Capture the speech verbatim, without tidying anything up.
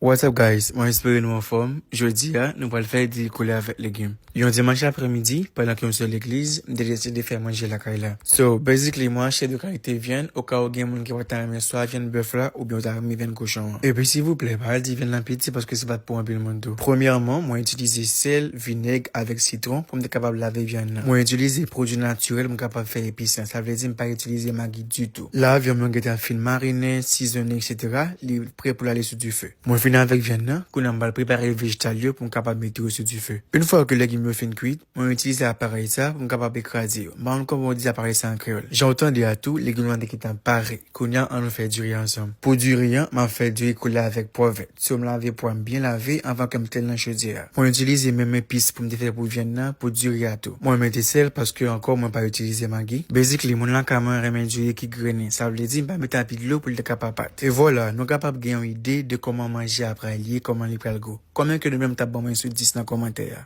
What's up guys? Mwen espere nou anfòm. Jodi a, nou pral fè diri koulè avèk legim. Yon dimanch aprèmidi, pandan ke m sou legliz, m te deside fè manje lakay la. So, basically, mwen achte de kalite vyann, oka ou gen moun ki pa ta renmen swa vyann bèf la, oubyen ou ta renmen vyann kochon an. Epi silvouplè, pa al di vyann lan piti paske se pa t pou anpil moun tou. Premyèman, mwen itilize sèl, vinèg avèk sitwon pou m te kapab lave vyann nan. Mwen itilize pwodui natirèl pou m kapab fè epis lan. Sa vle di m pa itilize magi ditou. La, vyann mwen gentan fin marinen, sizonnen, etsetera. Li prè pou l ale sou dife. Mwen fini avèk vyann nan, kounye a m pral prepare vejetal yo pou m kapab mete yo sou dife. Yon fwa ke legim yo fin kwit, mwen itilize aparèy sa pou m kapab ekraze yo. M pa konn kòman yo di aparèy sa an kreyòl. Jan w tande a tou, legim yo te gentan pare. Kounye a, ann nou fè diri a ansanm. Pou diri an, m ap fè diri koulè avèk pwa vèt. So, m lave pwa m byen lave anvan ke m tèl nan chodyè a. Mwen itilize menm epis pou m te fè pou vyann nan, pou diri a tou. Mwen mete sèl paske ankò mwen pa itilize magi. Basically, moun lakay mwen renmen diri ki grennen. Sa vle di m pa mete anpil dlo pou l te ka pa pat. E vwala, nou kapab gen yon ide de kòman manje a pral ye, kòman li pral gou. Konbyen ke nou menm t ap ban mwen sou dis nan kòmantè a?